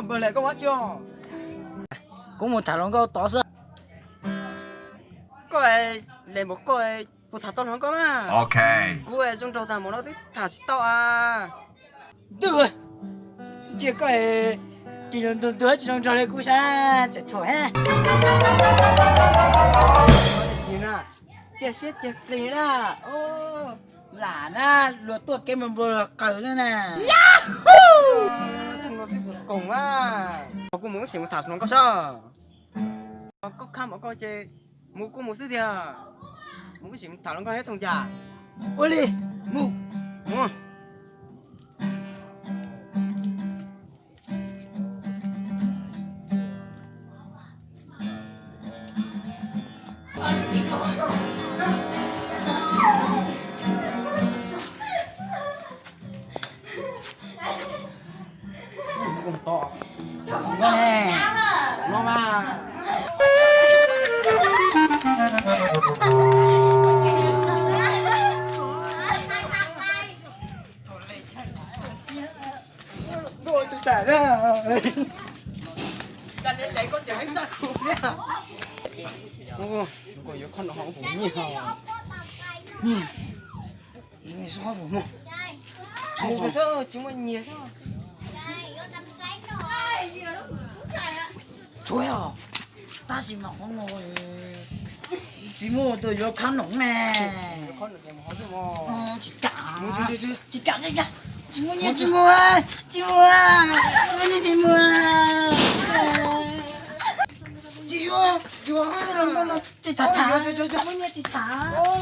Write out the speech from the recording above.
Npawg Lem, koj ua tsi? Kuv mus tham hluas nkauj tod xwb. Koj Lem npaum koj puas tham tau hluas nkauj na? Kuv zoo nraug tag npaum no twb tham tsis tau a. Ntuj, ntsia koj, ris lus ntuag ntuag tsis zoo nraug li kuv saib, tseem thuam thiab. Tiag siab tiag plig na. Lam na, luag tuaj kev npau npau los qaws na na. Kuv mus ib sim mus tham hluas nkauj saib. Koj khab npaum koj ces mus kuj mus xwb tiag. Mus ib sim mus tham hluas nkauj thiab thooj yam. Ua li, mus. Mus. Tsis muaj nyias. Tshuav os, tab sis mas qhov no tsis muaj tus yuav khab noom ne. Tsis kam, tsis kam, tsis kam, tsis muaj nyias tsis muaj, tsis muaj, tsis muaj nyias tsis muaj. Tsis yuav, yuav no tsis tham tham, tsis muaj nyias tsis tham.